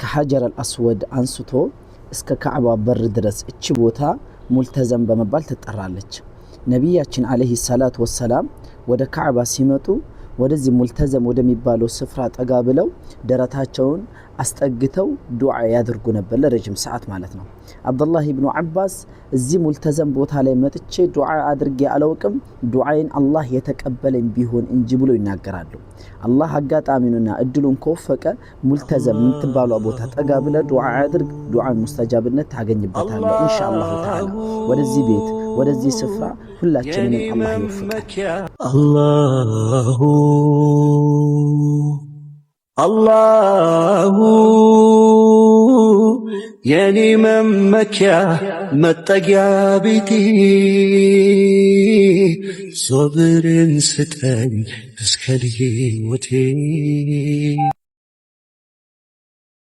ከሐጀር አልአስወድ አንስቶ እስከ ካዕባ በር ድረስ እቺ ቦታ ሙልተዘም በመባል ትጠራለች። ነቢያችን ዓለይሂ ሰላቱ ወሰላም ወደ ካዕባ ሲመጡ ወደዚህ ሙልተዘም ወደሚባለው ስፍራ ጠጋ ብለው ደረታቸውን አስጠግተው ዱዓ ያደርጉ ነበር ለረጅም ሰዓት ማለት ነው። አብዱላህ ኢብኑ ዓባስ እዚህ ሙልተዘም ቦታ ላይ መጥቼ ዱዓ አድርጌ አላውቅም፣ ዱዓይን አላህ የተቀበለኝ ቢሆን እንጂ ብሎ ይናገራሉ። አላህ አጋጣሚውንና እድሉን ከወፈቀ ሙልተዘም የምትባሏ ቦታ ጠጋ ብለ ዱዓ አድርግ፣ ዱዓን ሙስተጃብነት ታገኝበታለህ ኢንሻአላሁ ተዓላ። ወደዚህ ቤት ወደዚህ ስፍራ ሁላችንንም አላህ ይወፍቀን። አላሁ አላሁ የኔ መመኪያ መጠጊያ ቤቴ፣ ሶብርን ስጠኝ እስከ ሕይወቴ።